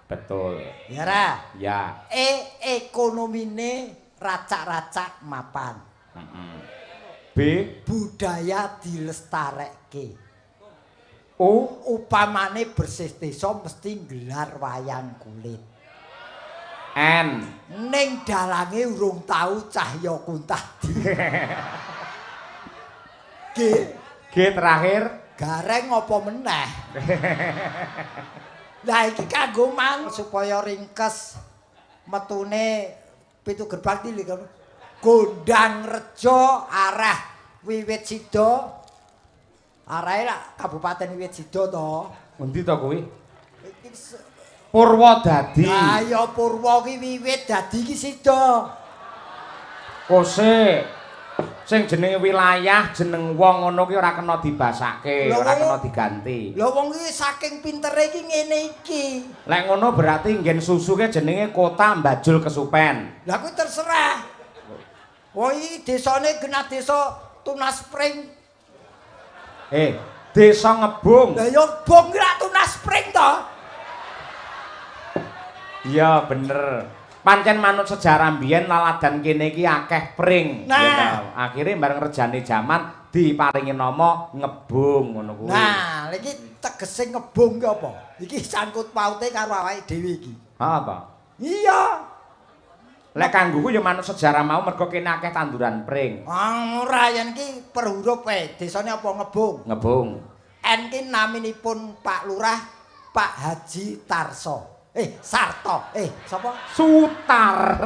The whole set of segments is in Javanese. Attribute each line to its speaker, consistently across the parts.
Speaker 1: Betul.
Speaker 2: Ya ra?
Speaker 1: Ya.
Speaker 2: E ekonomine racak-racak mapan.
Speaker 1: B
Speaker 2: budaya dilestarekke.
Speaker 1: U
Speaker 2: upamane bersih desa mesti nggelar wayang kulit.
Speaker 1: N
Speaker 2: ning dalange urung tau Cahya Kuntadi. G
Speaker 1: G terakhir
Speaker 2: gareng apa meneh. Lah iki kanggo mang supaya ringkes metune pitu gerbang iki lho. Gondang Rejo arah Wiwit Sida. Arahe lak Kabupaten Wiwit Sida to.
Speaker 1: Endi to kuwi? Purwodadi.
Speaker 2: Lah ya Purwa ki wiwit dadi ki sida.
Speaker 1: Kose sing jenenge wilayah, jeneng wong ngono ki ora kena dibasake, ora kena diganti.
Speaker 2: Lha wong iki saking pintere iki ngene iki.
Speaker 1: Lek ngono berarti nggen susu ki jenenge Kota Mbajul Kesupen.
Speaker 2: Lah kuwi terserah. Wong iki desane genah desa Tunas Pring.
Speaker 1: Desa Ngebung.
Speaker 2: Lah ya Ngebung ki lak Tunas Pring to.
Speaker 1: Iya bener. Pancen manut sejarah mbiyen laladan kene iki akeh pring.
Speaker 2: Nah,
Speaker 1: ya akhire bareng rejane jaman diparingi nama Ngebung ngono kuwi.
Speaker 2: Nah, iki tegese ngebung ki apa? Iki sangkut paute karo awake dhewe iki.
Speaker 1: Ha apa?
Speaker 2: Iya.
Speaker 1: Lek kanggoku ya manut sejarah mau mergo kene akeh tanduran pring.
Speaker 2: Ah ora yen iki per huruf ae. Desane apa Ngebung?
Speaker 1: Ngebung.
Speaker 2: N ki naminipun Pak Lurah Pak Haji Tarso. Sarto. Sapa?
Speaker 1: Sutar.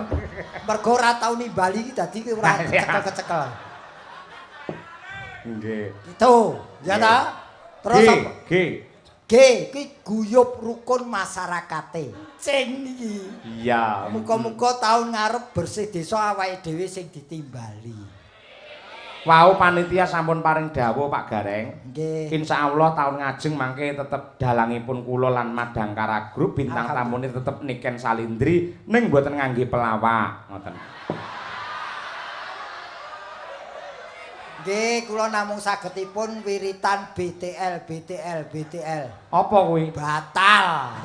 Speaker 2: Mergo ora tau nimbali iki dadi ora kecekel-kecekel.
Speaker 1: Nggih.
Speaker 2: Itu, ya ta? Terus apa?
Speaker 1: G.
Speaker 2: G ki guyub rukun masyarakate. Cing iki.
Speaker 1: Iya.
Speaker 2: Muga-muga taun ngarep bersih desa awake dhewe sing ditimbali.
Speaker 1: Wau panitia sampun paring dawuh Pak Gareng.
Speaker 2: Nggih.
Speaker 1: Insyaallah taun ngajeng mangke tetep dalangipun kula lan Madangkara Group bintang tamune tetep Niken Salindri ning mboten ngangge pelawak ngoten.
Speaker 2: Nggih, kula namung sagedipun wiritan BTL BTL BTL.
Speaker 1: Apa kuwi?
Speaker 2: Batal.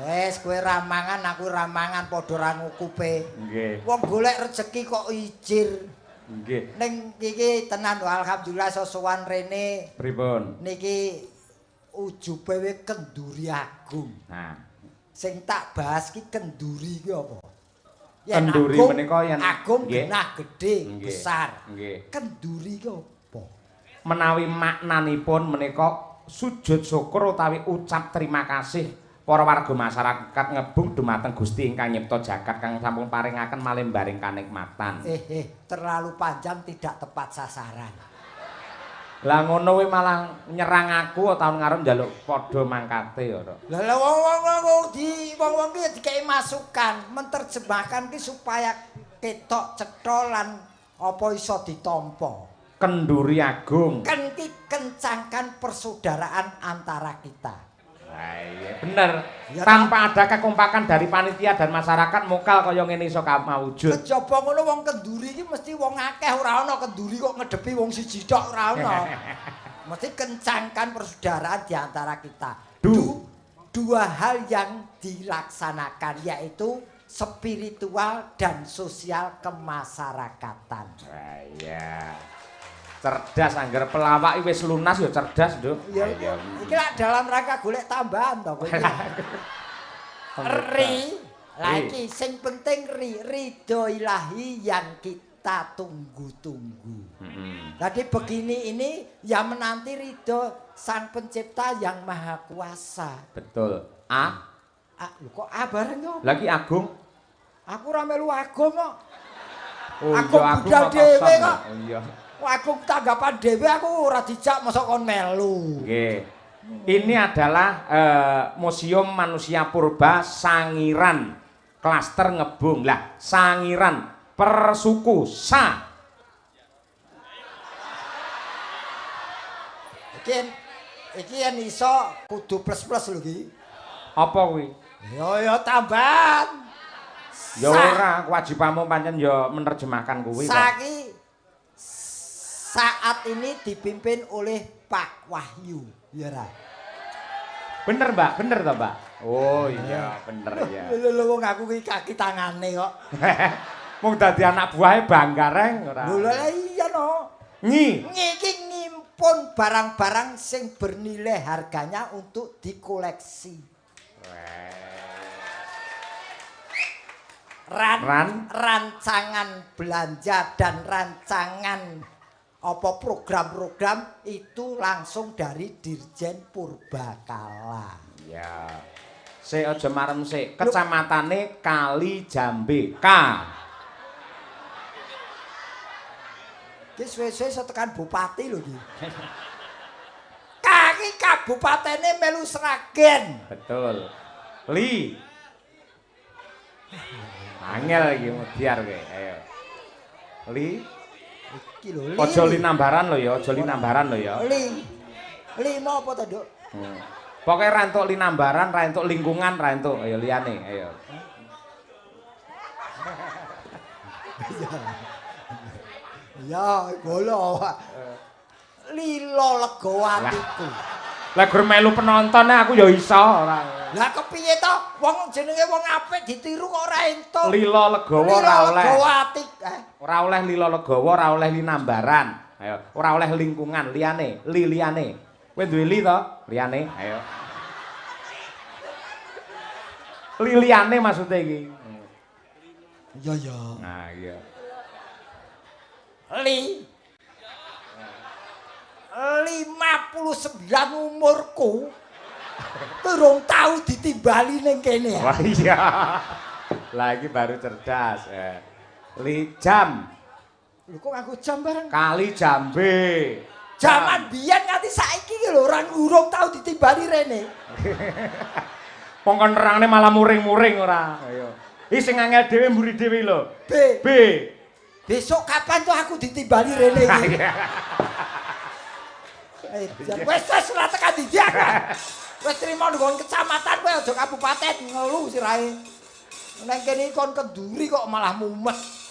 Speaker 2: Wes kowe ra mangan aku ra mangan padha ra ngukupe.
Speaker 1: Nggih.
Speaker 2: Wong golek rejeki kok ijir.
Speaker 1: Nggih.
Speaker 2: Ning iki tenan alhamdulillah sowan rene.
Speaker 1: Pripun?
Speaker 2: Niki ujube we Kenduri Agung.
Speaker 1: Nah,
Speaker 2: sing tak bahas ki kenduri ki apa? Yen
Speaker 1: kenduri menika yen
Speaker 2: agung genah gedhe besar.
Speaker 1: Nggih.
Speaker 2: Kenduri ki apa?
Speaker 1: Menawi maknanipun menika sujud syukur utawi ucap terima kasih para warga masyarakat Ngebung dumateng Gusti ingkang nyipta jagat kang sampun paringaken malembaring kanikmatan.
Speaker 2: Terlalu panjang tidak tepat sasaran.
Speaker 1: Lah ngono kuwi malah nyerang aku taun ngarep njaluk padha mangkate ora.
Speaker 2: Lah wong-wong di wong-wong ki dikeki masukan, menerjemahkan ki supaya ketok cetha lan apa iso ditampa.
Speaker 1: Kenduri Agung.
Speaker 2: Ken ki kencangkan persaudaraan antara kita.
Speaker 1: Iya bener. Ya, tanpa ada kekompakan dari panitia dan masyarakat mokal kaya ngene iso mawujud.
Speaker 2: Kejaba ngono wong kenduri iki mesti wong akeh ora ana kenduri kok ngedepi wong siji tok ora ana. Mesti kencangkan persaudaraan di antara kita. Dua hal yang dilaksanakan yaitu spiritual dan sosial kemasyarakatan.
Speaker 1: Iya. Cerdas angger pelawak wis lunas ya cerdas, Nduk.
Speaker 2: Ya iki lak dalam rangka golek tambahan to kowe iki. Ri, lah iki sing penting ri, ridho ilahi yang kita tunggu-tunggu. Jadi begini ini ya menanti ridho Sang Pencipta yang Maha Kuasa.
Speaker 1: Betul. A.
Speaker 2: A lho kok A bareng kok?
Speaker 1: Lah iki Agung.
Speaker 2: Aku ora melu Agung kok.
Speaker 1: Oh
Speaker 2: iya,
Speaker 1: aku
Speaker 2: budal dhewe kok.
Speaker 1: Oh iya.
Speaker 2: Aku tanggapan dhewe aku ora dijak mosok kon melu.
Speaker 1: Nggih. Ini adalah Museum Manusia Purba Sangiran, klaster Ngebung. Lah, Sangiran per suku Sa.
Speaker 2: Iki yen iso kudu plus-plus lho iki.
Speaker 1: Apa kuwi?
Speaker 2: Ya ya tambahan.
Speaker 1: Ya ora, kewajibanmu pancen ya menerjemahkan kuwi.
Speaker 2: Sa saat ini dipimpin oleh Pak Wahyu, ya ra?
Speaker 1: Bener, Mbak, bener to, Mbak? Oh iya, bener ya.
Speaker 2: Lho lho wong aku ki kaki tangane kok.
Speaker 1: Mung dadi anak buahe bangga reng ora.
Speaker 2: Lho lha iya no.
Speaker 1: Nyi.
Speaker 2: Nyi iki ngimpun barang-barang sing bernilai harganya untuk dikoleksi. Ran rancangan belanja dan rancangan apa program-program itu langsung dari Dirjen Purbakala.
Speaker 1: Ya. Sik aja marem sik. Kecamatane Kali Jambe. K.
Speaker 2: Iki suwe-suwe iso tekan bupati lho iki. K iki kabupatene melu Sragen.
Speaker 1: Betul. Li. Angel iki mudiar kowe. Ayo. Li.
Speaker 2: Iki lho li.
Speaker 1: Aja linambaran lho ya, aja linambaran lho ya.
Speaker 2: Li. Lima apa to, Nduk?
Speaker 1: Pokoke ra entuk linambaran, ra entuk lingkungan, ra entuk. Ayo liyane, ayo.
Speaker 2: Ya, golo. Lilo legowo atiku.
Speaker 1: Lah gur melu penonton aku ya iso ora.
Speaker 2: Lah kepiye to? Wong jenenge wong apik ditiru kok ora entuk.
Speaker 1: Lilo legowo ora oleh.
Speaker 2: Legowo ati.
Speaker 1: Ora oleh lilo legowo, ora oleh linambaran. Ayo, ora oleh lingkungan liyane, li liyane. Kowe duwe li to? Liyane, ayo. Li liyane maksude iki.
Speaker 2: Iya ya.
Speaker 1: Nah, iya.
Speaker 2: Li 59 umurku durung tau ditimbali ning kene.
Speaker 1: Wah iya. Lah iki baru cerdas. Li jam.
Speaker 2: Lho kok nganggo jam bareng?
Speaker 1: Kali Jambe.
Speaker 2: Jaman biyen nganti saiki iki lho ora urung tau ditimbali rene.
Speaker 1: Wong kon nerangne malah muring-muring ora. Ayo. Iki sing angel dhewe mburi dhewe lho.
Speaker 2: B.
Speaker 1: B.
Speaker 2: Besok kapan tuh aku ditimbali rene iki? Wes wis ora tekan ndi aku. Wis trimo nggon kecamatan kowe aja kabupaten ngelu sirahe. Neng kene kon kenduri kok malah mumet.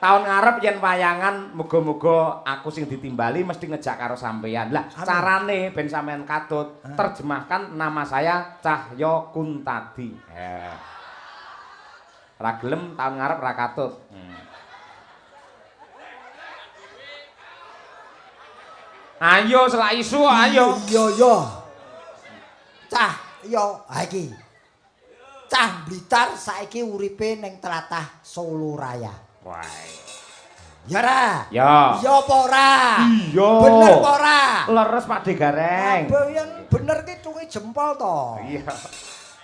Speaker 1: Tahun ngarep yen wayangan muga-muga aku sing ditimbali mesti ngejak karo sampeyan. Lah carane ben sampeyan katut, terjemahkan nama saya Cahyo Kuntadi. Ra gelem tahun ngarep ra katut. Ayo selak isu ayo.
Speaker 2: Iya iya. Cah yo ha iki. Cah Blitar saiki uripe ning tlatah Solo Raya.
Speaker 1: Wah.
Speaker 2: Ya ra?
Speaker 1: Ya.
Speaker 2: Iya apa ora?
Speaker 1: Iya.
Speaker 2: Bener apa ora?
Speaker 1: Leres Pak De Gareng.
Speaker 2: Yen bener ki tungi jempol to.
Speaker 1: Iya.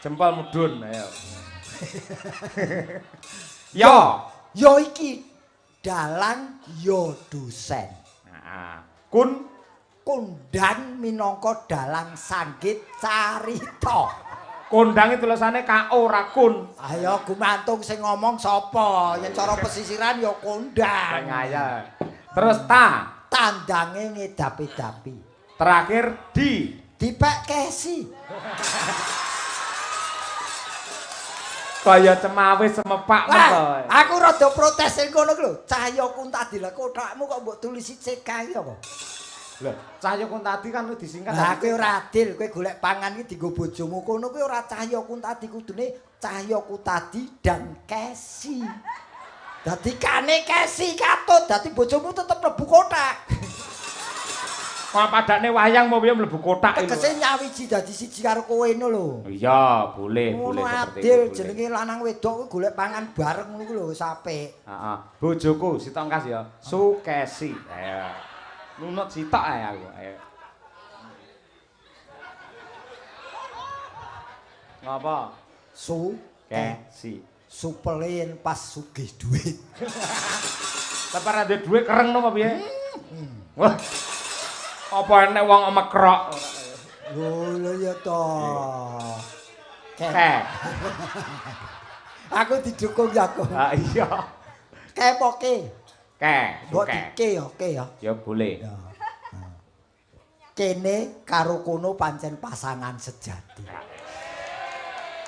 Speaker 1: Jempol mudhun ayo. Yo.
Speaker 2: Yo iki dalang yo dosen.
Speaker 1: Heeh. Kun
Speaker 2: kondang minangka dalang sanggit carita.
Speaker 1: Kondang itu tulisane KO ora kun.
Speaker 2: Ayo gumantung sing ngomong sapa? Yen cara pesisiran ya kondang.
Speaker 1: Ngayal. Terus ta,
Speaker 2: tandange ngedapi-dapi.
Speaker 1: Terakhir di
Speaker 2: dipek kesi.
Speaker 1: Kaya cemawis semepak to.
Speaker 2: Aku rada protes sing kono ku lho. Cahyo Kuntadi lha kothakmu kok mbok tulisi CK iki apa?
Speaker 1: Lho, Cahyo Kuntadi kan disingkat.
Speaker 2: Lah kowe ora adil, kowe golek pangan iki dienggo bojomu kono kuwi ora Cahyo Kuntadi, kudune Cahyo Kuntadi dan Kesi. Dadi kane Kesi katut, dadi bojomu tetep mlebu kothak.
Speaker 1: Kok padane wayang mau piye mlebu kothak iki.
Speaker 2: Tegese nyawiji dadi siji karo kowe ngono lho.
Speaker 1: Iya, boleh, boleh seperti itu.
Speaker 2: Adil jenenge lanang wedok kuwi golek pangan bareng ngono ku lho wis apik.
Speaker 1: Heeh. Bojoku sitok engkas ya, Sukesi. Ayo. Nunut sitok ae aku. Ayo. Ngapa? Sukesi.
Speaker 2: Supelen pas sugih duit.
Speaker 1: Lah ora duwe duit kereng no apa piye? Wah. Apa enek wong mekrok?
Speaker 2: Lho lho ya to.
Speaker 1: Ke.
Speaker 2: Aku didukung ya aku.
Speaker 1: Ha iya.
Speaker 2: Ke apa ke?
Speaker 1: Ke.
Speaker 2: Mbok dike ya ke ya.
Speaker 1: Ya boleh.
Speaker 2: Ya. Kene karo kono pancen pasangan sejati.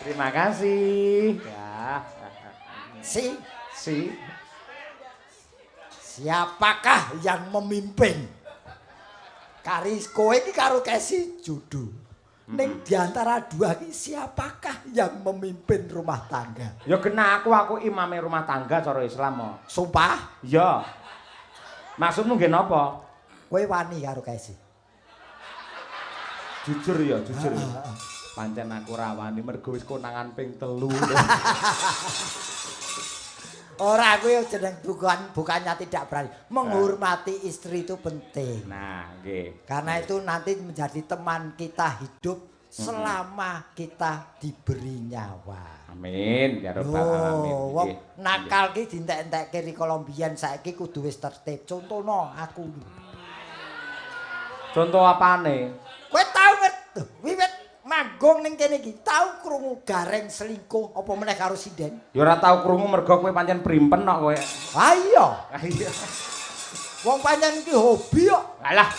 Speaker 1: Terima kasih. Ya.
Speaker 2: Si.
Speaker 1: Si.
Speaker 2: Siapakah yang memimpin? Kari kowe iki karo Kesi judu. Ning di antara dua iki siapakah yang memimpin rumah tangga?
Speaker 1: Ya kena aku imame rumah tangga cara Islam kok.
Speaker 2: Sumpah?
Speaker 1: Iya. Maksudmu nggih napa?
Speaker 2: Kowe wani karo Kesi?
Speaker 1: Jujur ya, jujur. Pancen aku ora wani mergo wis konangan ping 3.
Speaker 2: Ora, kuwi jeneng bukannya tidak berani. Menghormati istri itu penting.
Speaker 1: Nah, nggih.
Speaker 2: Karena itu nanti menjadi teman kita hidup selama kita diberi nyawa.
Speaker 1: Amin ya rabbal alamin.
Speaker 2: Wong nakal ki dientek-entekke rikala mbiyen, saiki kudu wis tertib. Contohno aku.
Speaker 1: Contoh apane?
Speaker 2: Kowe tau wiwit manggung ning kene iki tau krungu Gareng selingkuh apa meneh karo sinden?
Speaker 1: Ya ora tau krungu mergo kowe pancen primpen kok kowe.
Speaker 2: Ha iya.
Speaker 1: Ha iya.
Speaker 2: Wong pancen iki hobi kok.
Speaker 1: Alah.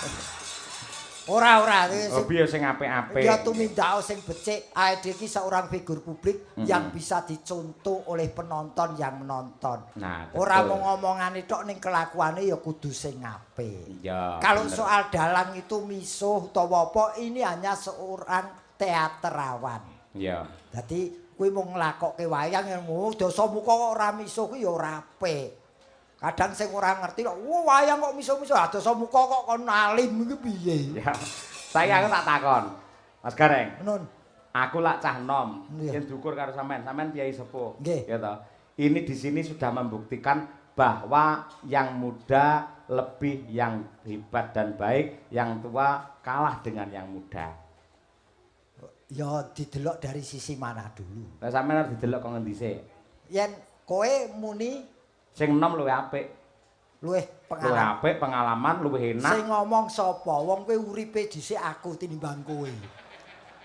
Speaker 2: Ora
Speaker 1: hobi ya sing apik-apik.
Speaker 2: Ya tumindak sing becik. Awake iki seorang figur publik yang bisa dicontoh oleh penonton yang menonton.
Speaker 1: Nah,
Speaker 2: ora mung ngomongane tok ning kelakuane ya kudu sing apik.
Speaker 1: Iya.
Speaker 2: Kalau soal dalang itu misuh utawa apa, ini hanya seorang teaterawan.
Speaker 1: Iya.
Speaker 2: Dadi kuwi mung nglakokke wayang dasamuka kok ora misuh kuwi ya ora apik. Kadang sing ora ngerti kok, "Wah, wayang kok misuh-misuh, dasamuka kok kon alim iki piye?"
Speaker 1: Ya. Saiki aku tak takon. Mas Gareng.
Speaker 2: Nun.
Speaker 1: Aku lak cah nom, yen dukur karo sampean, sampean piyai sepuh.
Speaker 2: Ya
Speaker 1: toh. Ini di sini sudah membuktikan bahwa yang muda lebih yang hebat dan baik, yang tua kalah dengan yang muda.
Speaker 2: Ya didelok dari sisi mana dulu.
Speaker 1: Lah sampean arep didelok kok ngendi sik?
Speaker 2: Yen kowe muni
Speaker 1: sing enom luwih apik.
Speaker 2: Luwih pengalaman.
Speaker 1: Luwih apik, pengalaman luwih enak.
Speaker 2: Sing ngomong sapa? Wong kowe uripe dhisik aku tinimbang kowe.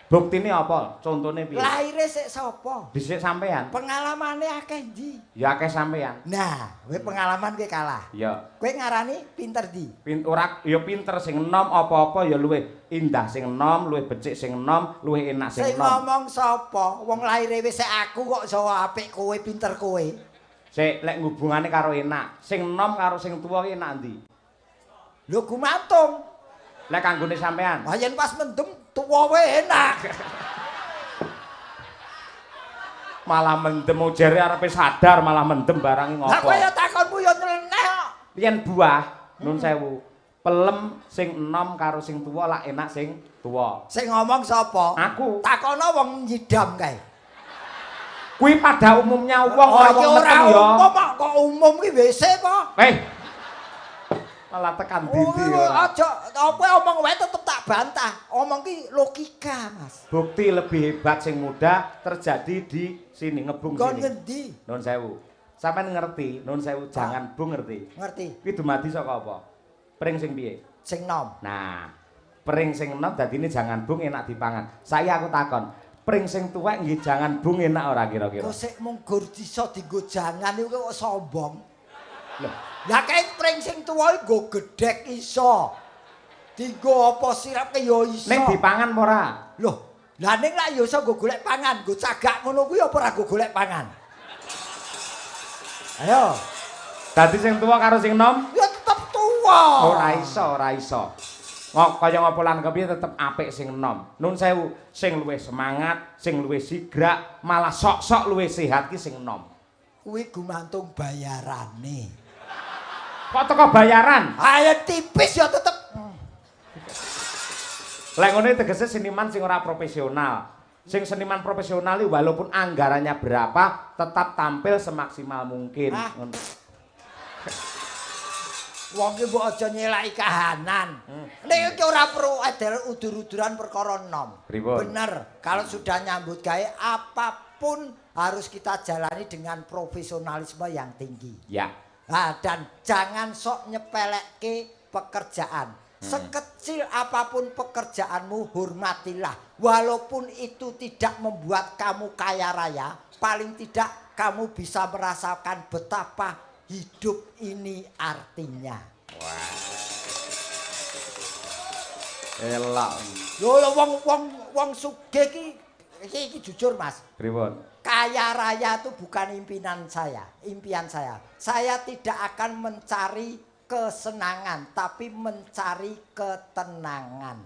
Speaker 1: Buktine apa? Contone piye?
Speaker 2: Lahire sik sapa?
Speaker 1: Dhisik sampean.
Speaker 2: Pengalamane akeh ndi?
Speaker 1: Ya akeh sampean.
Speaker 2: Nah, kowe pengalaman kowe kalah.
Speaker 1: Iya.
Speaker 2: Kowe ngarani pinter ndi?
Speaker 1: Ora ya pinter sing enom apa-apa ya luwih indah sing enom, luwih becik sing enom, luwih enak sing enom.
Speaker 2: Sing ngomong sapa? Wong lahire wis sik aku kok iso apik kowe, pinter kowe.
Speaker 1: Sik lek hubungane karo enak, sing enom karo sing tuwa ki enak ndi?
Speaker 2: Lho gumantung.
Speaker 1: Lek kanggone sampean.
Speaker 2: Lah yen pas mendem tuwa wae enak.
Speaker 1: Malah mendem jere arepe sadar malah mendem barang ngopo.
Speaker 2: Lah kowe ya takonmu ya nyeleneh kok.
Speaker 1: Yen buah nun sewu, pelem sing enom karo sing tuwa lak enak sing tuwa.
Speaker 2: Sing ngomong sapa?
Speaker 1: Aku.
Speaker 2: Takono wong nyidam kae.
Speaker 1: Kuwi pada umumnya wong ora wong meteng ya.
Speaker 2: Umum kok umum ki WC apa?
Speaker 1: Eh. Malah tekan dindi ora.
Speaker 2: Aja kowe omong wae tetep tak bantah. Omong ki logika, Mas.
Speaker 1: Bukti lebih hebat sing muda terjadi di sini ngebung
Speaker 2: sini. Kon ngendi?
Speaker 1: Nun sewu. Sampeyan ngerti, nun sewu jangan bung ngerti.
Speaker 2: Ngerti.
Speaker 1: Kuwi dumadi saka apa? Pring sing piye?
Speaker 2: Sing nom.
Speaker 1: Nah, pring sing nom dadine jangan bung enak dipangan. Saiki aku takon, pring sing tuwek nggih jangan bung enak ora kira-kira?
Speaker 2: Kok sik mung gur iso dienggo jangan iku kok sombong.
Speaker 1: Lho,
Speaker 2: lah kae pring sing tuwa iki nggo gedhek iso. Dienggo apa sirapke ya iso.
Speaker 1: Ning dipangan apa ora?
Speaker 2: Lho, lah ning lak ya iso nggo golek pangan, nggo cagak ngono kuwi apa ora nggo golek pangan? Ayo.
Speaker 1: Dadi sing tuwa karo sing nom?
Speaker 2: Ya tetep tuwa.
Speaker 1: Ora iso, ora iso. Kaya ngopo lan kepiye tetep apik sing enom. Nun sewu, sing luwih semangat, sing luwih sigrak, malah sok-sok luwih sehat ki sing enom.
Speaker 2: Kuwi gumantung bayarane.
Speaker 1: Kok teko bayaran?
Speaker 2: Ayo tipis ya tetep.
Speaker 1: Lek ngene tegese seniman sing ora profesional. Sing seniman profesional iki walaupun anggarannya berapa tetap tampil semaksimal mungkin.
Speaker 2: Wong ki mbok aja nyelaki kahanan. Nek iki ora perlu edel udur-uduran perkara enom. Bener, kalau sudah nyambut gawe apapun harus kita jalani dengan profesionalisme yang tinggi.
Speaker 1: Ya.
Speaker 2: Nah, dan jangan sok nyepelekke pekerjaan. Sekecil apapun pekerjaanmu, hormatilah. Walaupun itu tidak membuat kamu kaya raya, paling tidak kamu bisa merasakan betapa hidup ini artinya.
Speaker 1: Wah. Elak.
Speaker 2: Lho wong sugih iki jujur, Mas.
Speaker 1: Pripun?
Speaker 2: Kaya raya itu bukan impian saya, impian saya. Saya tidak akan mencari kesenangan, tapi mencari ketenangan.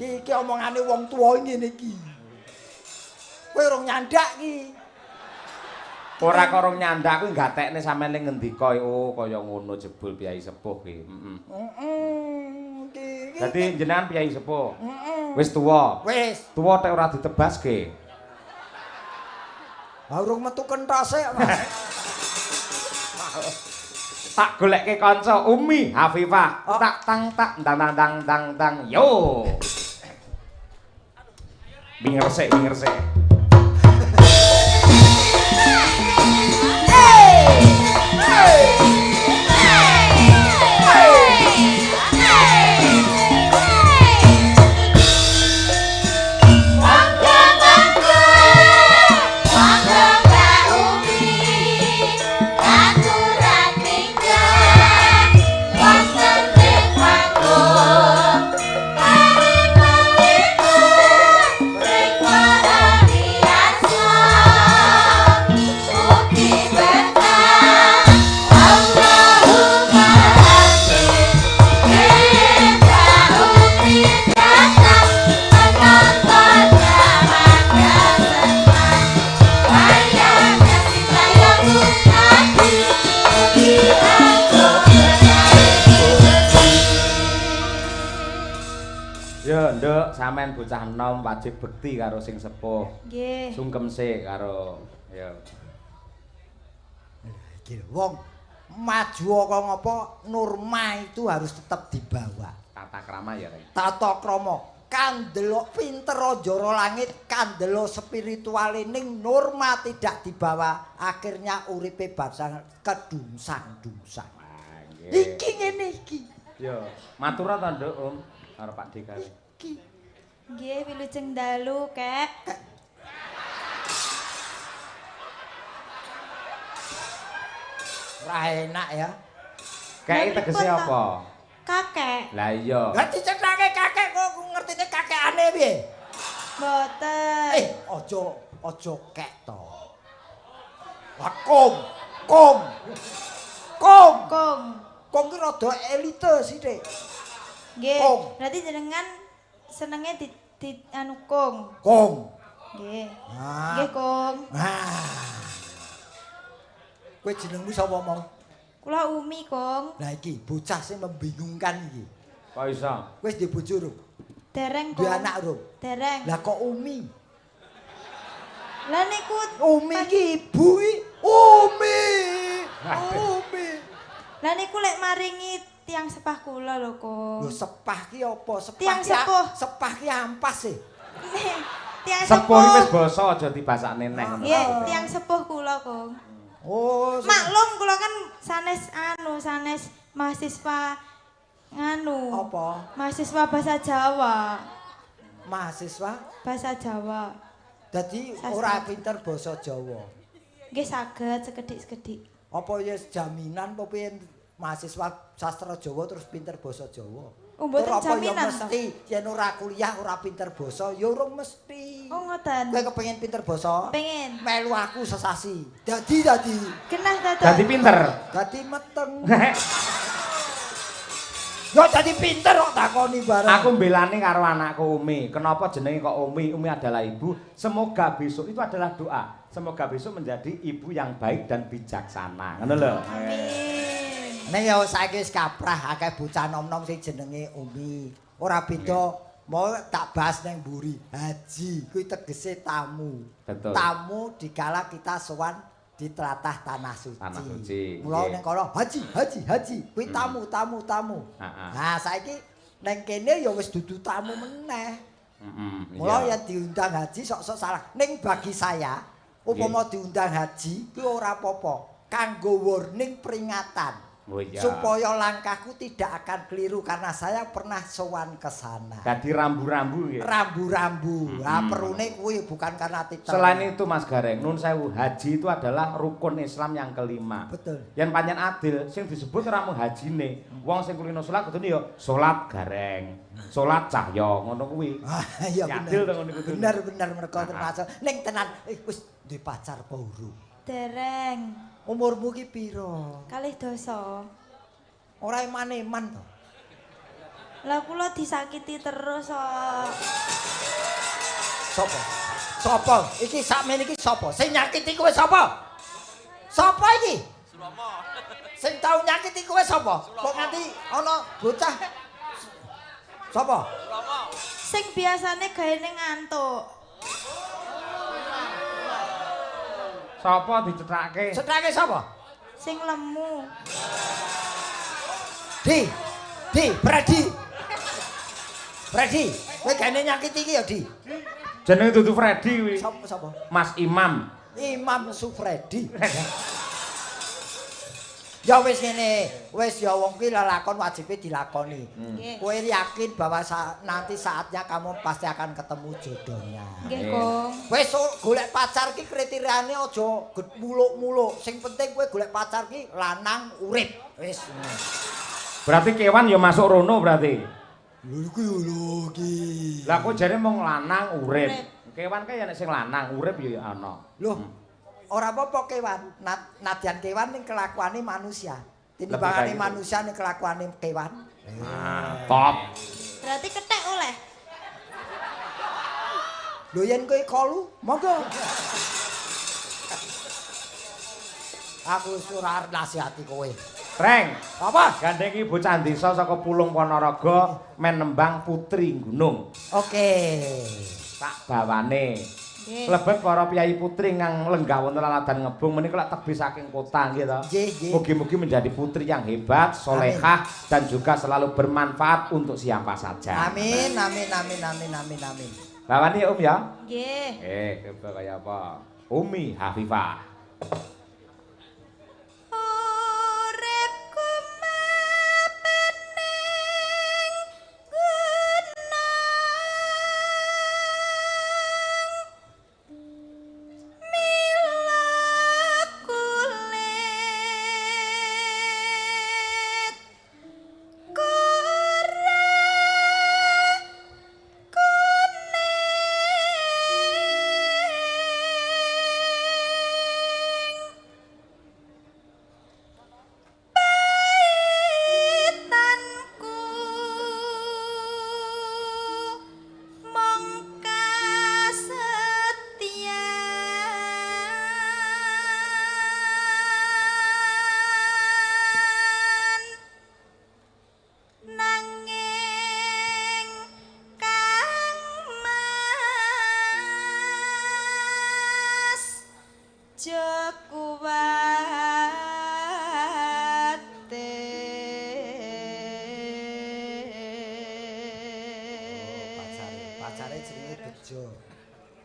Speaker 2: Iki iki omongane wong tuwa ngene iki. Kowe urung nyandak iki.
Speaker 1: Ora kok urung nyandak kuwi gatekne sampean ning ngendika oh kaya ngono jebul piyai sepuh ki. Heeh.
Speaker 2: Heeh. Iki.
Speaker 1: Dadi jenengan piyai sepuh.
Speaker 2: Heeh.
Speaker 1: Wis tuwa.
Speaker 2: Wis.
Speaker 1: Tuwa tek ora ditebaske.
Speaker 2: Ha urung metu kentose, Mas.
Speaker 1: Tak golekke kanca Umi Hafifah.
Speaker 2: Oh.
Speaker 1: Tak tang tak ndang ndang ndang ndang ndang yo. Wingersik wingersik. Yo, Nduk, sampean bocah enom wajib bekti karo sing sepuh.
Speaker 3: Nggih.
Speaker 1: Sungkem sik karo ya.
Speaker 2: Iki lho, wong maju kok ngopo norma itu harus tetap dibawa.
Speaker 1: Tata krama ya, Rek.
Speaker 2: Tata krama. Kandelo pinter njara langit, kandelo spirituale ning norma tidak dibawa, akhirnya uripe bangsa kedungsang-dungsang.
Speaker 1: Wah, nggih.
Speaker 2: Iki ngene iki.
Speaker 1: Yo, matur ta, Nduk, Om, karo Pak D kae.
Speaker 2: Iki.
Speaker 3: Nggih, wilujeng dalu, Kek.
Speaker 2: Ora enak ya.
Speaker 1: Kek tegese apa?
Speaker 3: Kakek.
Speaker 1: Lah iya.
Speaker 2: Lah dicethake kakek kok ngertine kakekane piye?
Speaker 3: Mboten.
Speaker 2: Aja aja kek to. Lah kong, kong. Kong.
Speaker 3: Kong.
Speaker 2: Kong ki rada elite sithik.
Speaker 3: Nggih.
Speaker 2: Kong.
Speaker 3: Berarti jenengan senenge di anu kong.
Speaker 2: Kong.
Speaker 3: Nggih.
Speaker 2: Ah.
Speaker 3: Nggih, Kong.
Speaker 2: Ah. Kowe jenengmu sapa mau?
Speaker 3: Kula Umi, Kong.
Speaker 2: Lah iki bocah sing membingungkan iki.
Speaker 1: Kok iso?
Speaker 2: Wis duwe bojo rung?
Speaker 3: Dereng, Kong.
Speaker 2: Duwe anak rung?
Speaker 3: Dereng.
Speaker 2: Lah kok Umi?
Speaker 3: Lah niku
Speaker 2: Umi iki ibu iki. Umi. Umi.
Speaker 3: Lah niku lek maringi tiang sepah kula lho, Kong.
Speaker 2: Lho sepah ki apa? Sepah
Speaker 3: tiang
Speaker 2: ki
Speaker 3: sepuh.
Speaker 2: Sepah ki ampas e.
Speaker 3: Tiang
Speaker 1: sepuh
Speaker 3: sepuh
Speaker 1: iki wis basa aja dibasakne neh ngono.
Speaker 3: Nggih, tiang sepuh kula, Kong.
Speaker 2: Oh,
Speaker 3: maklum kula kan sanes anu, sanes mahasiswa nganu.
Speaker 2: Apa?
Speaker 3: Mahasiswa bahasa Jawa.
Speaker 2: Mahasiswa
Speaker 3: bahasa Jawa.
Speaker 2: Dadi ora pinter basa Jawa.
Speaker 3: Nggih saged sekedhik-sekedhik.
Speaker 2: Apa ya jaminan apa piye mahasiswa sastra Jawa terus pinter basa Jawa?
Speaker 3: Oh, mboten jaminan to.
Speaker 2: Mesti yen ora kuliah ora pinter basa ya urung mesti.
Speaker 3: Oh, ngoten.
Speaker 2: Kowe kepengin pinter basa?
Speaker 3: Pengen.
Speaker 2: Melu aku sesasi. Dadi dadi.
Speaker 3: Genah ta to?
Speaker 1: Dadi pinter.
Speaker 2: Dadi meteng. Yo dadi pinter kok takoni bareng.
Speaker 1: Aku mbelani karo anakku Umi. Kenapa jenenge kok Umi? Umi adalah ibu. Semoga besok itu adalah doa. Semoga besok menjadi ibu yang baik dan bijaksana. Ngono lho.
Speaker 3: Amin.
Speaker 2: Nek ya saiki wis kaprah akeh bocah nom-nom sing jenenge Umi. Ora beda mau tak bahas nang mburi. Haji kuwi tegese tamu.
Speaker 1: Betul.
Speaker 2: Tamu dikala kita sowan di tlatah tanah suci.
Speaker 1: Tanah suci.
Speaker 2: Mula ning kono haji, haji, haji. Kuwi tamu, tamu, tamu.
Speaker 1: Heeh.
Speaker 2: Nah, saiki ning kene ya wis dudu tamu meneh.
Speaker 1: Heeh.
Speaker 2: Mula yen diundang haji sok-sok salah. Ning bagi saya, upama diundang haji kuwi ora apa-apa. Kanggo warning peringatan.
Speaker 1: Oh, iya.
Speaker 2: Supaya langkahku tidak akan keliru karena saya pernah sowan ke sana.
Speaker 1: Dadi rambu-rambu nggih.
Speaker 2: Rambu-rambu. Lah perune kuwi bukan karena titel.
Speaker 1: Selain itu Mas Gareng, nun sewu, haji itu adalah rukun Islam yang kelima.
Speaker 2: Betul.
Speaker 1: Yen pancen adil, sing disebut ora mung hajine. Wong sing kulino salat kudune ya salat Gareng, salat Cahya, ngono kuwi.
Speaker 2: Ah iya bener.
Speaker 1: Adil to ngono kuwi.
Speaker 2: Bener-bener mergo termasuk ning tenan wis duwe pacar apa urung?
Speaker 3: Dereng.
Speaker 2: Umurmu ki pira?
Speaker 3: 12.
Speaker 2: Ora eman-eman to.
Speaker 3: Lah kula disakiti terus kok.
Speaker 2: Sapa? Sapa? Iki sakmene iki sapa? Sing nyakiti kowe sapa? Sapa iki?
Speaker 4: Sulomo.
Speaker 2: Sing tau nyakiti kowe sapa? Kok nganti ana bocah sapa?
Speaker 4: Sulomo.
Speaker 3: Sing biasane gaene ngantuk.
Speaker 1: Sapa dicethake?
Speaker 2: Cethake sapa?
Speaker 3: Sing lemu.
Speaker 2: Di. Di, Predi. Predi, kowe gaene nyakiti iki ya, Di.
Speaker 1: Jenenge dudu Freddy kuwi.
Speaker 2: Sapa sapa?
Speaker 1: Mas Imam.
Speaker 2: Imam Sufredi. Ya wis ngene, wis ya wong kuwi lelakon wajibe dilakoni. Kowe yakin bahwa nanti saatnya kamu pasti akan ketemu jodohnya.
Speaker 3: Nggih, Kong.
Speaker 2: Wis golek pacar ki kriteriane aja muluk-muluk. Sing penting kowe golek pacar ki lanang urip. Wis.
Speaker 1: Berarti kewan ya masuk rono berarti.
Speaker 2: Lho iku yo lho iki.
Speaker 1: Lah kok jare mung lanang urip. Kewan kae ya nek sing lanang urip ya ana.
Speaker 2: Loh. Ora apa-apa kewan, nadyan kewan ning kelakuane manusia. Tinimbangane manusia ning kelakuane kewan.
Speaker 1: Ah, top.
Speaker 3: Berarti kethek oleh.
Speaker 2: Lho yen kowe kolu, monggo. Aku wis ora arep nasihati kowe.
Speaker 1: Reng,
Speaker 2: apa?
Speaker 1: Gandeng iki bocah desa saka Pulung Ponorogo men nembang Putri Gunung.
Speaker 2: Oke.
Speaker 1: Tak bawane. Lebet para piyayi putri kang lenggah wonten laladan Ngebung menika lak tebih saking kota nggih to. Mugi-mugi menjadi putri yang hebat, solehah dan juga selalu bermanfaat untuk siapa saja.
Speaker 2: Amin amin amin amin amin amin.
Speaker 1: Bawani ya Om ya?
Speaker 3: Nggih.
Speaker 1: Coba kaya apa? Umi Hafifah.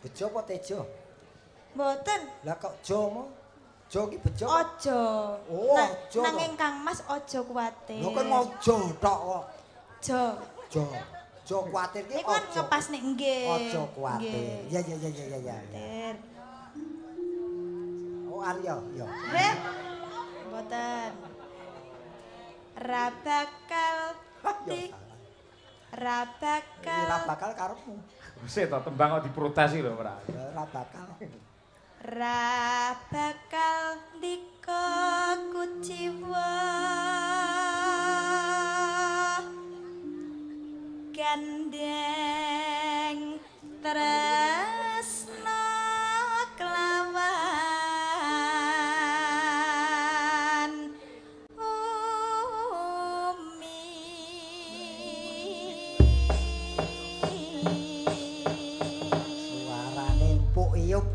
Speaker 2: Bejo apa tejo?
Speaker 3: Mboten.
Speaker 2: Lah kok jo mo? Jo ki bejo?
Speaker 3: Aja.
Speaker 2: Oh, aja.
Speaker 3: Nanging Kang Mas aja kuwatir.
Speaker 2: Lho kok aja tok kok.
Speaker 3: Jo.
Speaker 2: Jo. Jo kuwatir ki
Speaker 3: aja. Niku kan ngepasne nggih.
Speaker 2: Aja kuwatir. Ya ya ya ya ya ya. Oh Arya, ya.
Speaker 3: Nggih. Mboten. Ra bakal ra bakal.
Speaker 2: Ra bakal karepmu.
Speaker 1: Wis to tembang kok diprotes iki lho ora.
Speaker 2: Ra bakal.
Speaker 3: Ra bakal ndika kuciwa gandeng tresna kelawan umi.
Speaker 2: Suarane empuk iyup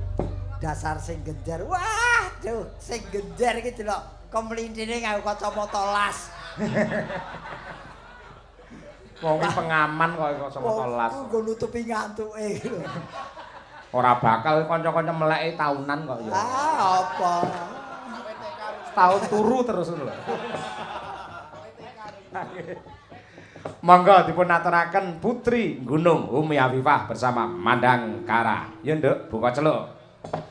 Speaker 2: dasar sing gender. Wah, duh, sing gender iki delok kemlintine nganggo kacamata las.
Speaker 1: Wong pengaman kok kacamata las.
Speaker 2: Wong nggo nutupi ngantuke lho.
Speaker 1: Ora bakal kanca-kanca meleke taunan kok ya.
Speaker 2: Ah, apa?
Speaker 1: Setahun turu terus lho. Monggo dipun aturaken Putri Gunung Umi Afifah bersama Mandangkara. Ya Nduk, buka celuk.
Speaker 3: Thank you.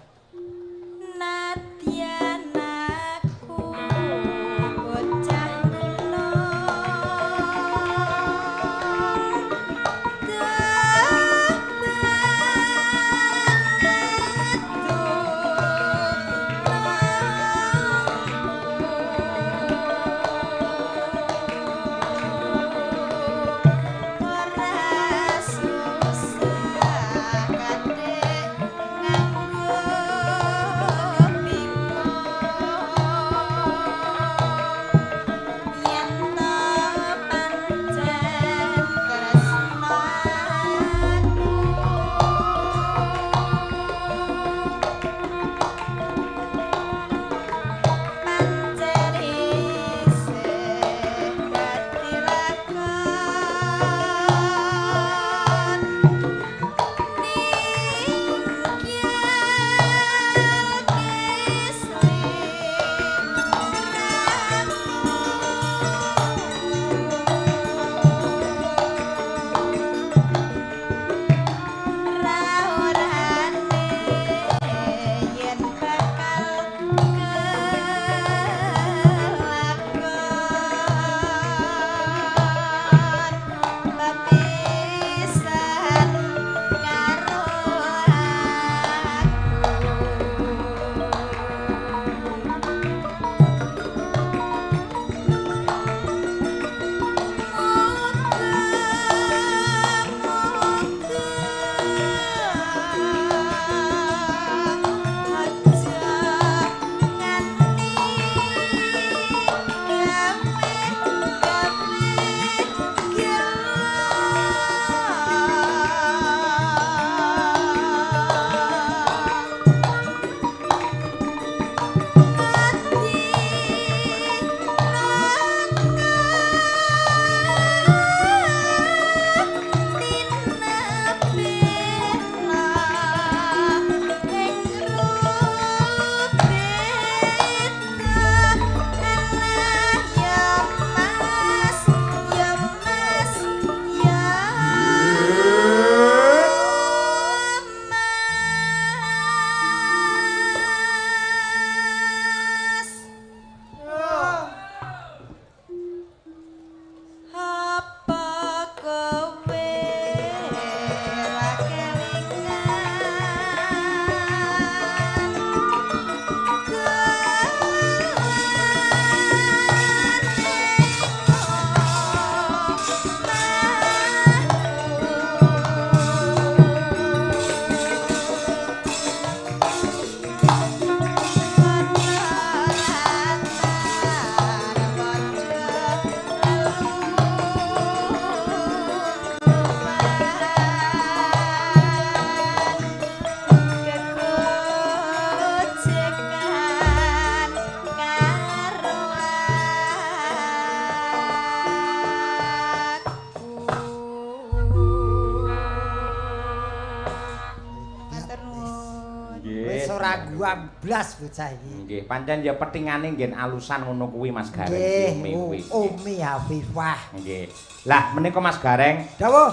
Speaker 3: nuwun.
Speaker 1: Nggih.
Speaker 2: Wis ora guam blas bocah iki.
Speaker 1: Nggih, pancen ya petingane nggih alusan ngono kuwi Mas Gareng Umi kuwi.
Speaker 2: Umi Hafifah.
Speaker 1: Nggih. Lah menika Mas Gareng,
Speaker 2: dawuh.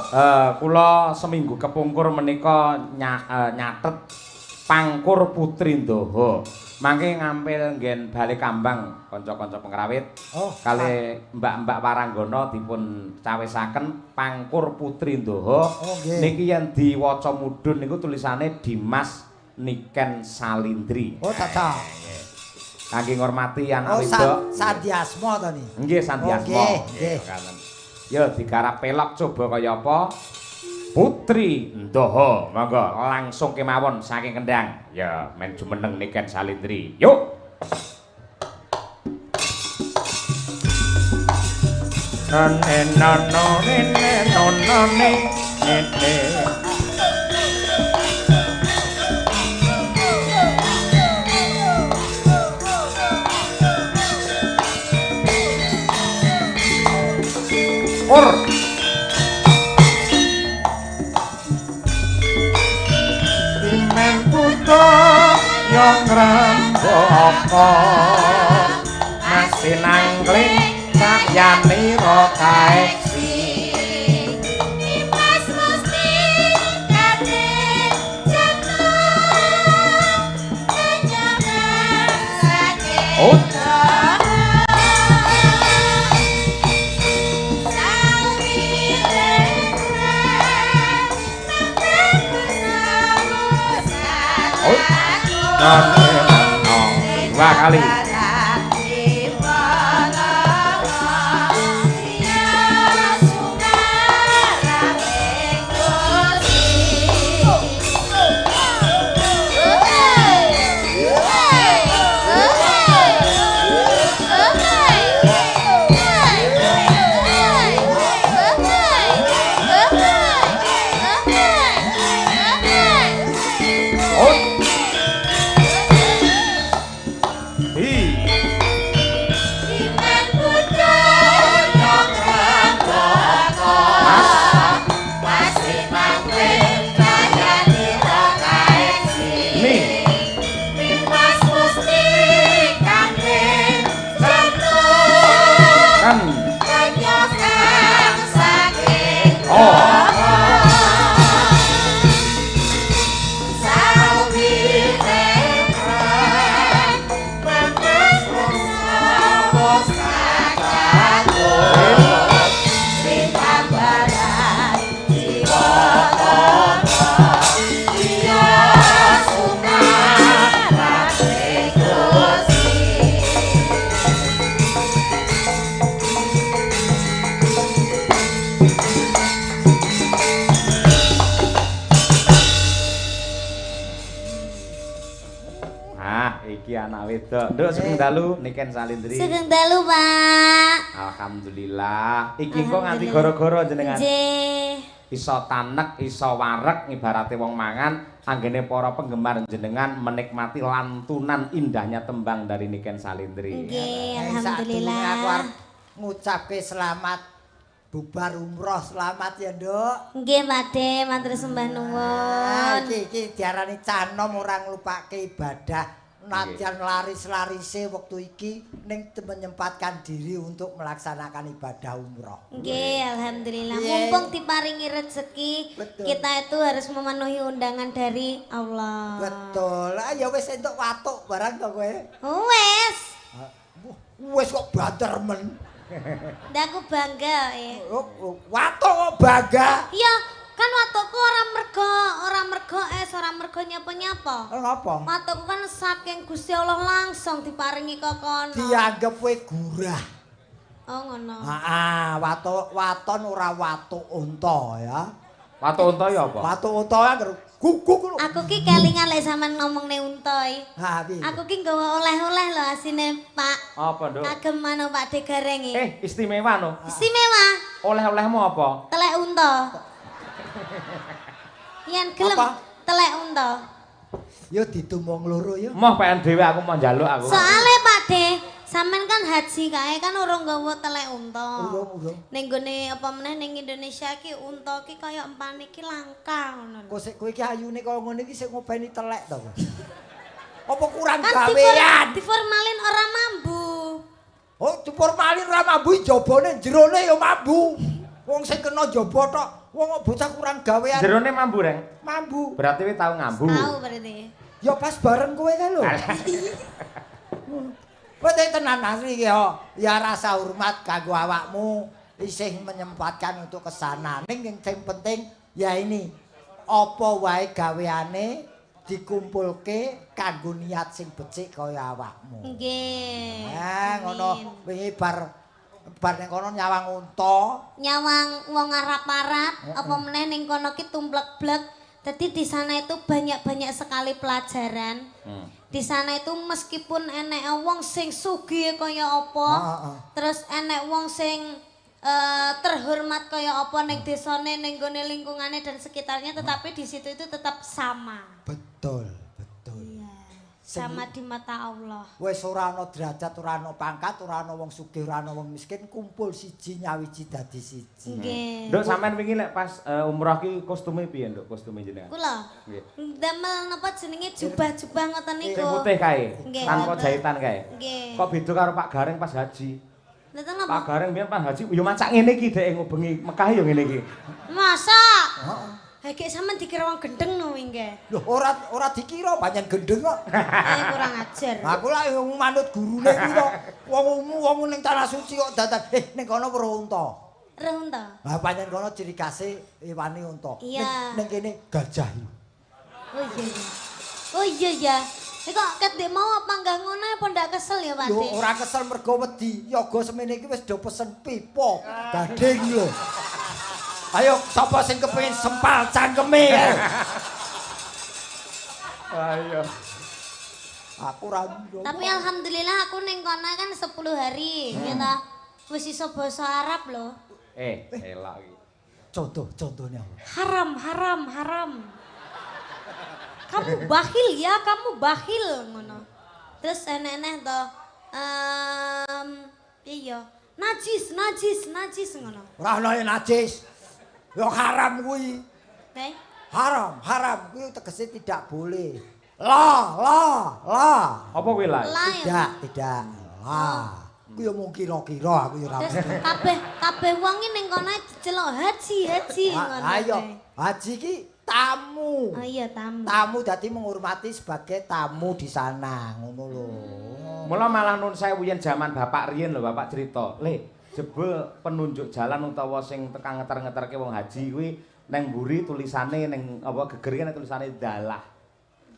Speaker 1: Kula seminggu kepungkur menika nyatet Pangkur Putri Ndoho. Mangke ngampil nggen Bale Kambang kanca-kanca pengrawit.
Speaker 2: Oh,
Speaker 1: kali mbak-mbak Waranggana dipun cawisaken Pangkur Putri Ndoho.
Speaker 2: Oh,
Speaker 1: niki yen diwaca mudhun niku tulisane Dimas Niken Salindri.
Speaker 2: Oh, cocok.
Speaker 1: Kangge ngormati anak wedok.
Speaker 2: Sandiasma to niki.
Speaker 1: Nggih, Sandiasma.
Speaker 2: Nggih.
Speaker 1: Ya digarap pelok coba kaya apa? Putri Ndoho, monggo langsung kemawon saking Kendang. Ya, men jumeneng Niken Salindri. Yuk. Nene nono nene nono ne nene. Or yang rembaka masih nangkling sayanira kaeksi
Speaker 3: Nimas musti kate jatuh kenyaman saking
Speaker 1: dua kali. Nduk sugeng dalu Niken Salindri.
Speaker 3: Sugeng dalu, Pak.
Speaker 1: Alhamdulillah. Iki kok nganti gara-gara jenengan.
Speaker 3: Nggih.
Speaker 1: Iso tanek, iso wareg ibarate wong mangan, anggene para penggemar jenengan menikmati lantunan indahnya tembang dari Niken Salindri.
Speaker 3: Nggih, alhamdulillah.
Speaker 2: Aku arep ngucapke selamat bubar umroh, selamat ya, Nduk.
Speaker 3: Nggih, Pakde, matur sembah nuwun.
Speaker 2: Iki diarani cah nom ora nglupake ibadah. Nadyan laris-larise wektu iki ning menyempatkan diri untuk melaksanakan ibadah umroh.
Speaker 3: Nggih, alhamdulillah. Mumpung diparingi rezeki,
Speaker 2: betul.
Speaker 3: Kita itu harus memenuhi undangan dari Allah.
Speaker 2: Betul. Ah ya wis entuk watuk barang to kowe.
Speaker 3: Wis.
Speaker 2: Wis kok banter men.
Speaker 3: Ndak aku bangga ya.
Speaker 2: Watuk kok bangga?
Speaker 3: Iya. Kan watukku ora mergo es, ora mergo nyapa-nyapa.
Speaker 2: Napa?
Speaker 3: Watukku kan saking Gusti Allah langsung diparingi kok kono.
Speaker 2: Dianggep kowe gurah.
Speaker 3: Oh ngono.
Speaker 2: Heeh, watuk waton ora watuk unta ya.
Speaker 1: Watuk unta ya apa?
Speaker 2: Watuk unta anggere guguk ngono.
Speaker 3: Aku ki kelingan lek sampean ngomongne unta iki.
Speaker 2: Ha piye?
Speaker 3: Aku ki nggawa oleh-oleh lho asine, Pak.
Speaker 1: Apa, Nduk?
Speaker 3: Kagem anu Pak De Gareng iki.
Speaker 1: Istimewa no.
Speaker 3: Istimewa.
Speaker 1: Oleh-olehmu apa?
Speaker 3: Telek unta. Yen gelem telek unta.
Speaker 2: Ya ditumong loro ya.
Speaker 1: Moh pengen dhewe aku mau njaluk aku.
Speaker 3: Soale Pak De, Sampeyan kan haji kae kan urung nggawa telek unta.
Speaker 2: Urung.
Speaker 3: Ning gone apa meneh ning Indonesia ki unta ki kaya empane ki langka ngono lho.
Speaker 2: Kok sik kowe iki ayune kaya ngene iki sik ngopeni telek to kowe. Apa kurang
Speaker 3: Kan
Speaker 2: gawean?
Speaker 3: diformalin ora mambu.
Speaker 2: Oh, diformalin ora mambu jabone jerone ya mambu. Wong sing kena jaba tok, wong kok bocah kurang gawean.
Speaker 1: Jerone mambu, Reng.
Speaker 2: Mambu.
Speaker 1: Berarti kowe tau ngambu.
Speaker 3: Tahu berarti.
Speaker 2: Ya pas bareng kowe kae lho. Kowe tenan asli iki ya. Ya rasa hormat kanggo awakmu isih menyempatkan untuk kesana. Ning sing penting ya ini apa wae gaweane dikumpulke kanggo niat sing becik kaya awakmu.
Speaker 3: Nggih.
Speaker 2: Nah, ngono wingi bar ning kono nyawang unta,
Speaker 3: nyawang wong Arab-Arab, apa meneh ning kono ki tumplek-blek. Dadi di sana itu banyak-banyak sekali pelajaran. Di sana itu meskipun enek wong sing sugih kaya apa, terus enek wong sing terhormat kaya apa ning desane, ning gone lingkungane dan sekitarnya, tetapi di situ itu tetap sama.
Speaker 2: Betul, betul.
Speaker 3: Iya. Sama di mata Allah.
Speaker 2: Wis ora ana derajat, ora ana pangkat, ora ana wong sugih, ora ana wong miskin, kumpul siji nyawiji dadi siji.
Speaker 3: Nggih.
Speaker 1: Nduk sampean wingi lek pas umroh ki kostume piye, Nduk? Kostume jenengan?
Speaker 3: Kula.
Speaker 1: Nggih.
Speaker 3: Ndamel napa jenenge jubah-jubah ngoten niku.
Speaker 1: Sing putih kae, tanpa jahitan kae.
Speaker 3: Nggih.
Speaker 1: Kok beda karo Pak Gareng pas haji?
Speaker 3: Lha napa?
Speaker 1: Pak Gareng biyen pas haji ya macak ngene iki dhek ngubengi Mekah ya ngene iki.
Speaker 3: Masa? Heeh. Heh, sampean dikira wong gendeng no wingi.
Speaker 2: Lho, ora dikira pancen gendeng kok.
Speaker 3: Kurang ajar.
Speaker 2: Aku lak manut gurune kuwi to. Wong wong ning tanah suci kok dadan ning kono weruh unta.
Speaker 3: Weruh unta.
Speaker 2: Lah pancen kono ciri khase iwane unta.
Speaker 3: Ning
Speaker 2: kene gajah.
Speaker 3: Oh iya. Oh iya ya. Kok ket ndek mau apa enggak ngono apa ndak kesel ya, Pak?
Speaker 2: Yo ora kesel mergo wedi. Yoga semene iki wis do pesen pipa gading lho. Ayo sapa sing kepengin sempal cangkeme.
Speaker 1: Ayo.
Speaker 2: Aku ora.
Speaker 3: Tapi alhamdulillah aku ning kono kan 10 hari, ya ta. Wis iso basa Arab lho.
Speaker 1: Elak iki.
Speaker 2: Contoh-contohnya.
Speaker 3: Haram, haram, haram. Kamu bakhil ya, kamu bakhil ngono. Terus enek-enek to piye ya? Najis, najis, najis ngono.
Speaker 2: Ora ono najis. Ya haram kuwi. Haram, haram kuwi tegese tidak boleh. La, la, la.
Speaker 1: Apa kuwi la?
Speaker 2: Tidak, tidak. La. Kuwi ya mung kira-kira aku ya ora.
Speaker 3: Terus kabeh kabeh wong iki ning kono diceluk haji, haji ngono.
Speaker 2: Ayo, haji ki tamu.
Speaker 3: Oh iya, tamu.
Speaker 2: Tamu dadi menghormati sebagai tamu di sana, ngono lho.
Speaker 1: Mula malah nun sewu yen jaman bapak riyen lho, bapak cerita. Le, jebul penunjuk jalan utawa sing tekan ngeter-ngeterke wong haji kuwi neng mburi tulisane neng apa geger ki tulisane dalah.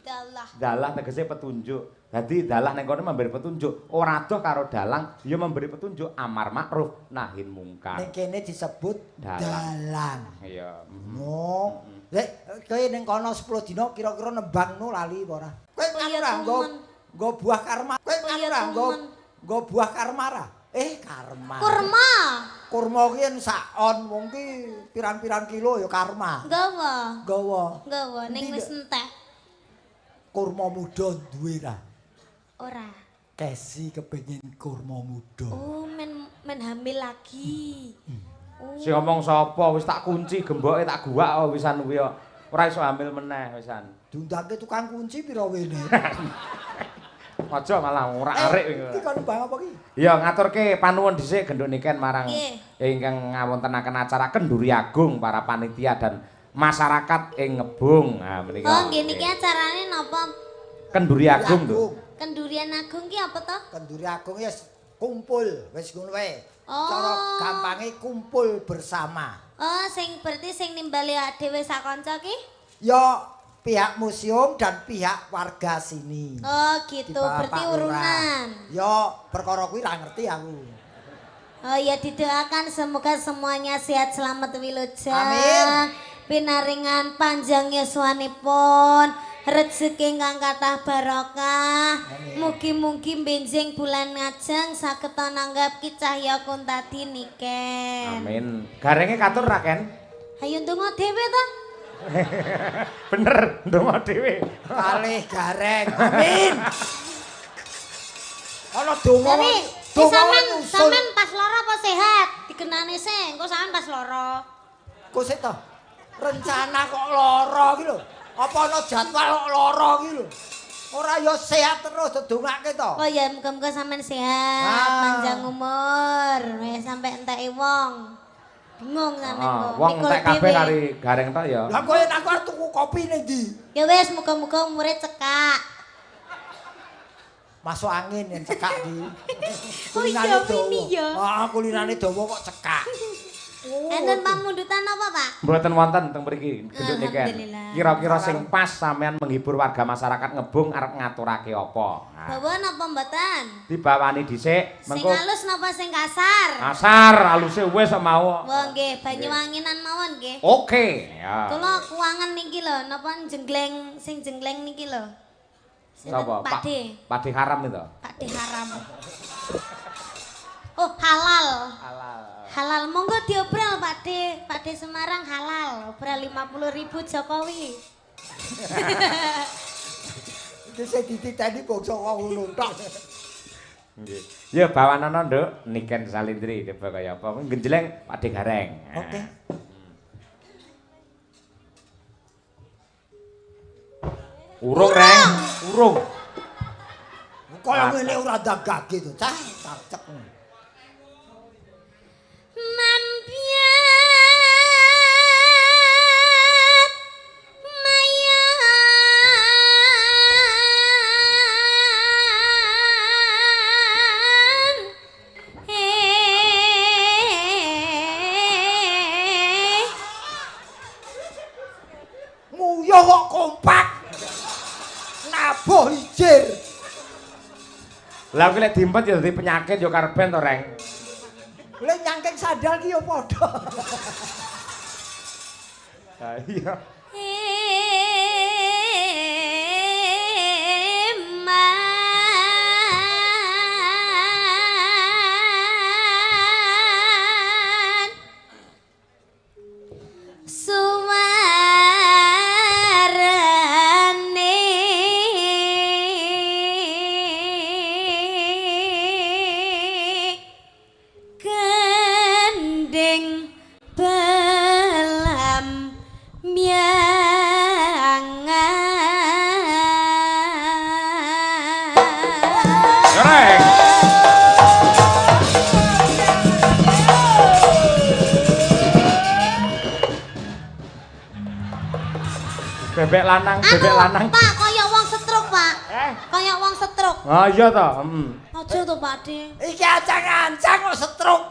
Speaker 3: Dalah.
Speaker 1: Dalah tegese petunjuk. Dadi dalah neng kono memberi petunjuk, ora adoh karo dalang ya memberi petunjuk amar makruf nahi mungkar.
Speaker 2: Ning kene disebut dalang.
Speaker 1: Iya.
Speaker 2: No. Lek kowe ning kono 10 dina kira-kira nembangno lali apa ora? Kowe kan ora nggo buah karma. Kowe kan ora nggo buah karma ra? Karma.
Speaker 3: Kurma.
Speaker 2: Kurma ki yen sak on wong ki pirang-pirang kilo ya karma.
Speaker 3: Nggawa.
Speaker 2: Nggawa.
Speaker 3: Nggawa ning wis entek.
Speaker 2: Kurma muda duwe ra?
Speaker 3: Ora.
Speaker 2: Kesi kepengin kurma muda.
Speaker 3: Oh, men hamil lagi. Oh.
Speaker 1: Sing ngomong sapa wis tak kunci gemboke tak guwak wisan kuwi kok. Ora iso hamil meneh wisan.
Speaker 2: Diundangke tukang kunci pira wene?
Speaker 1: Aja malah ora arik
Speaker 2: iki kon bang apa ki?
Speaker 1: Ya ngaturke panuwun dhisik genduk niken marang ingkang ngawontenaken acara Kenduri Agung para panitia dan masyarakat ing Ngebung. Ha menika.
Speaker 3: Oh nggih niki acarane napa?
Speaker 1: Kenduri Agung lho.
Speaker 3: Kendurian Agung ki apa to?
Speaker 2: Kenduri Agung ya kumpul wis ngono wae.
Speaker 3: Oh.
Speaker 2: Cara gampange kumpul bersama.
Speaker 3: Oh, sing berarti sing nimbali dhewe sak kanca ki?
Speaker 2: Ya pihak museum dan pihak warga sini.
Speaker 3: Oh gitu, berarti urunan.
Speaker 2: Ya perkara kuwi ra ngerti aku.
Speaker 3: Oh ya didoakan semoga semuanya sehat selamat wilujeng.
Speaker 2: Amin.
Speaker 3: Pinaringan panjang yuswanipun, rezeki ingkang kathah barokah. Mugi-mugi benjing bulan ngajeng saged nanggap Ki Cahya Kuntadi niken.
Speaker 1: Amin. Garenge katur ra Ken?
Speaker 3: Hayo ndonga dhewe ta?
Speaker 1: Bener, ndonga dhewe.
Speaker 2: Kalih gareng. Amin. Ana donga.
Speaker 3: Sampeyan pas lara apa sehat? Digenane sik, engko sampeyan pas lara.
Speaker 2: Kok sik to? Rencana kok lara iki lho. Apa ana jadwal kok lara iki lho. Ora ya sehat terus didongake to.
Speaker 3: Oh ya muga-muga sampean sehat, panjang umur, wis sampe enteke wong. Bingung sampean kok.
Speaker 1: Wong entek kabeh kari Gareng tok ya.
Speaker 2: Lah kowe aku arep tuku kopi ning ndi?
Speaker 3: Ya wis muga-muga umure cekak.
Speaker 2: Masuk angin yen cekak iki.
Speaker 3: Oh iya ini ya.
Speaker 2: Heeh, kulinane dawa kok cekak.
Speaker 3: Enten pamundutan apa, Pak?
Speaker 1: Mboten wonten teng mriki, genduk niken. Kira-kira sing pas sampean menghibur warga masyarakat Ngebung arep ngaturake apa?
Speaker 3: Bawa napa mboten?
Speaker 1: Dibawani dhisik,
Speaker 3: mengko. Sing halus napa sing kasar?
Speaker 1: Kasar, haluse wis kok mau.
Speaker 3: Wah nggih, Banyuwanginan mawon nggih.
Speaker 1: Oke, ya.
Speaker 3: Kula kuwangen niki lho, napa jenggleng sing jenggleng niki lho.
Speaker 1: Sapa? Pak De. Pak De haram itu.
Speaker 3: Pak De haram. Oh, halal.
Speaker 1: Halal.
Speaker 3: Halal monggo diobral Pak De. Pak De Semarang halal. Obral 50.000 Jokowi.
Speaker 2: Iki sing dititeni bangsa wong ngono tok.
Speaker 1: Nggih. Ya bawanana Nduk, Niken Salindri coba kaya apa. Genjleng Pak De Gareng.
Speaker 2: Oke.
Speaker 1: Urung, Reng. Urung.
Speaker 2: Kaya ngene ora ndagage to, cah, cacek.
Speaker 3: Mampiat mayan
Speaker 2: nguyuh kok kompak nabuh ijir.
Speaker 1: Lah kuwi lek diempet ya dadi penyakit ya karben to, Reng.
Speaker 2: Lek nyangking sandal ki ya padha.
Speaker 1: Ha iya.
Speaker 3: Eman suwarane gending belam miangan.
Speaker 1: Gareng. Bebek lanang, bebek lanang.
Speaker 3: Pak, kaya wong stroke, Pak. Kaya wong stroke.
Speaker 1: Ah iya to, heeh.
Speaker 3: Aja to, Pak De.
Speaker 2: Iki ancang-ancang kok stroke.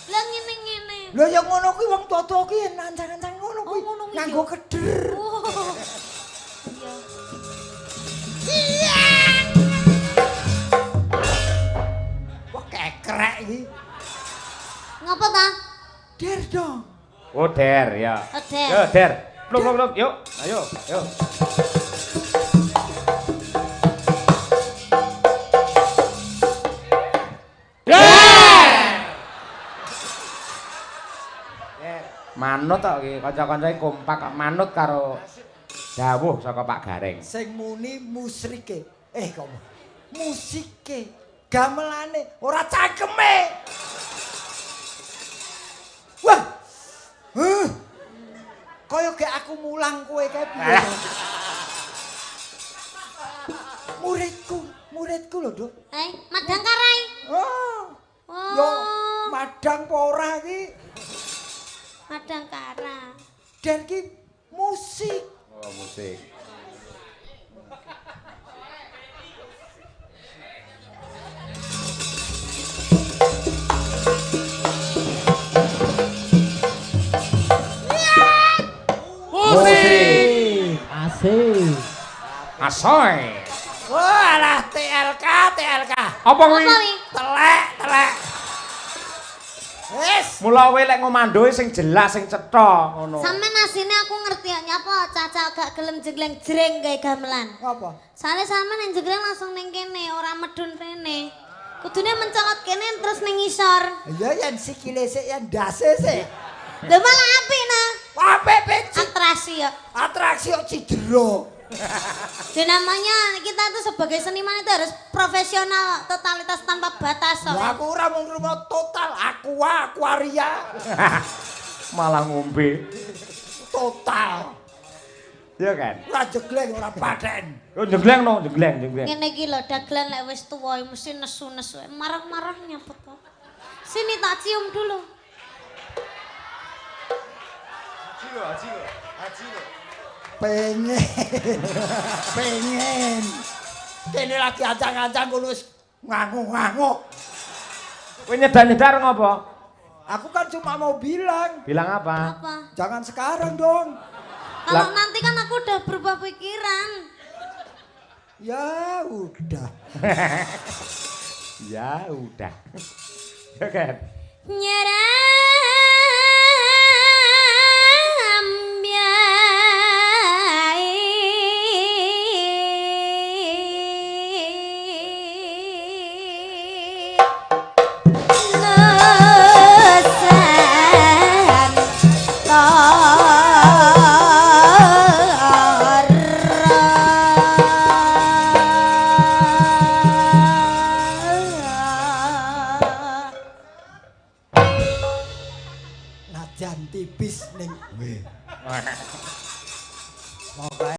Speaker 3: Lah ngene-ngene.
Speaker 2: Lho ya ngono kuwi wong tuwa-tuwa kuwi ancang-ancang ngono kuwi. Nganggo keder.
Speaker 3: Oh. Iya.
Speaker 2: Wah kekrek iki.
Speaker 3: Ngopo ta?
Speaker 2: Der dong.
Speaker 1: Oh, der ya.
Speaker 3: Oh, der.
Speaker 1: Yo, der. Blok, blok, blok. Yuk, ayo, ayo. Der! Manut tok iki, kanca-kancane kompak kok manut karo dawuh saka Pak Gareng.
Speaker 2: Sing muni musrike. Kok musike, gamelane ora cangkeme. Wah. Huh. Kaya gek aku mulang kowe kae piye? Muridku, muridku lho, Nduk.
Speaker 3: Madang karai.
Speaker 2: Oh. Yo madang apa ora iki?
Speaker 3: Madang kara.
Speaker 2: Der ki musik.
Speaker 1: Oh, musik. Musik.
Speaker 4: Asik.
Speaker 1: Asoy.
Speaker 2: Wah, alah TLK, TLK.
Speaker 1: Apa kuwi?
Speaker 2: Telek, telek. Wis.
Speaker 1: Mula kowe lek ngomandoe sing jelas, sing cetha ngono.
Speaker 3: Sampeyan asine aku ngerti kok nyapa caca gak gelem jengleng jreng gawe gamelan.
Speaker 2: Apa?
Speaker 3: Soale sampeyan ning jengleng langsung ning kene, ora medun rene. Kudune mencolot kene terus ning ngisor.
Speaker 2: Iya yen sikile sik yen ndase sik.
Speaker 3: Lho malah apik nah.
Speaker 2: Apik pecik.
Speaker 3: Atraksi ya.
Speaker 2: Atraksi kok cidera.
Speaker 3: Jadi namanya kita tuh sebagai seniman itu harus profesional, totalitas tanpa batas.
Speaker 2: Lah aku ora mung rumah total, aqua, aquaria.
Speaker 1: Malah ngombe.
Speaker 2: Total.
Speaker 1: Iya kan?
Speaker 2: Ora jegleng, ora paten.
Speaker 1: Oh jegleng no, jegleng, jegleng.
Speaker 3: Ngene iki lho, dagelan lek wis tuwa mesti nesu-nesu, marah-marah nyaput to. Sini tak cium dulu.
Speaker 4: Haji lho, haji lho, haji lho.
Speaker 2: Pengen. Pengen. Kene lagi ancang-ancang ngono wis ngangu-ngangu.
Speaker 1: Kowe nyedak-nyedak ngopo?
Speaker 2: Aku kan cuma mau bilang.
Speaker 1: Bilang apa?
Speaker 3: Apa?
Speaker 2: Jangan sekarang dong.
Speaker 3: Kalau nanti kan aku udah berubah pikiran.
Speaker 2: Ya udah.
Speaker 1: Ya udah. Ya kan?
Speaker 3: Nyeram
Speaker 2: Tipis ning.